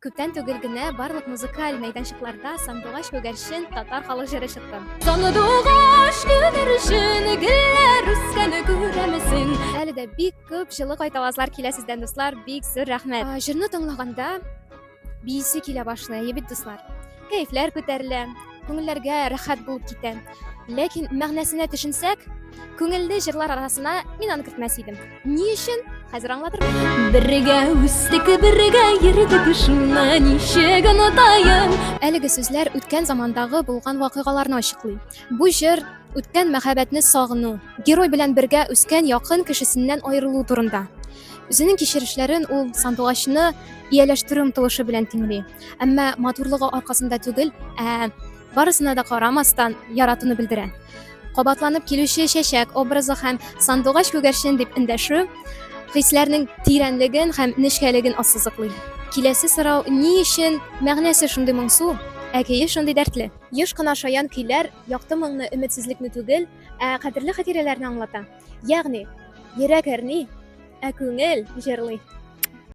Күптән түгел генә барлык музыкаль мәйданчыкларда Сандугач күгәрчен татар халык җыры чыкты. Сандугач күгәрчен гөлләр үскән күрәмсең? Әле дә бик күп җылы кайтавазлар килә сездән, дуслар, бик зур рәхмәт. Җырны тыңлаганда биисе килә башлый, әйе бит, дуслар. Кәефләр күтәрелә, күңелләргә рәхәт булып китә. Ләкин мәгънәсенә төшенсәк, күңелле җырлар арасына мин аны кертмәс идем. Ни өчен? Хәзер аңлатырмын. Бергә үстек, бергә йөрдек, шуны ничек онытаем? Әлеге сүзләр үткән замандагы булган вакыйгаларны ачыклый. Бу җыр үткән мәхәббәтне сагыну, герой белән бергә үскән якын кешесеннән аерылу турында. Үзенең кичерешләрен ул сандугачны ияләштерү омтылышы белән тиңли. Әмма матурлыгы аркасында түгел, ә барысына да карамастан яратуны белдерә. Кабатланып килүче чәчәк образы һәм сандугач күгәрчен дип эндәшү хисләрнең тирәнлеген һәм нечкәлеген ассызыклый. Киләсе сорау, ни өчен мәгънәсе шундый моңсу, ә көе шундый дәртле? Еш кына шаян көйләр якты моңны өметсезлекне түгел, ә кадерле хатирәләрне аңлата. Ягъни, йөрәк әрни, ә күңел җырлый.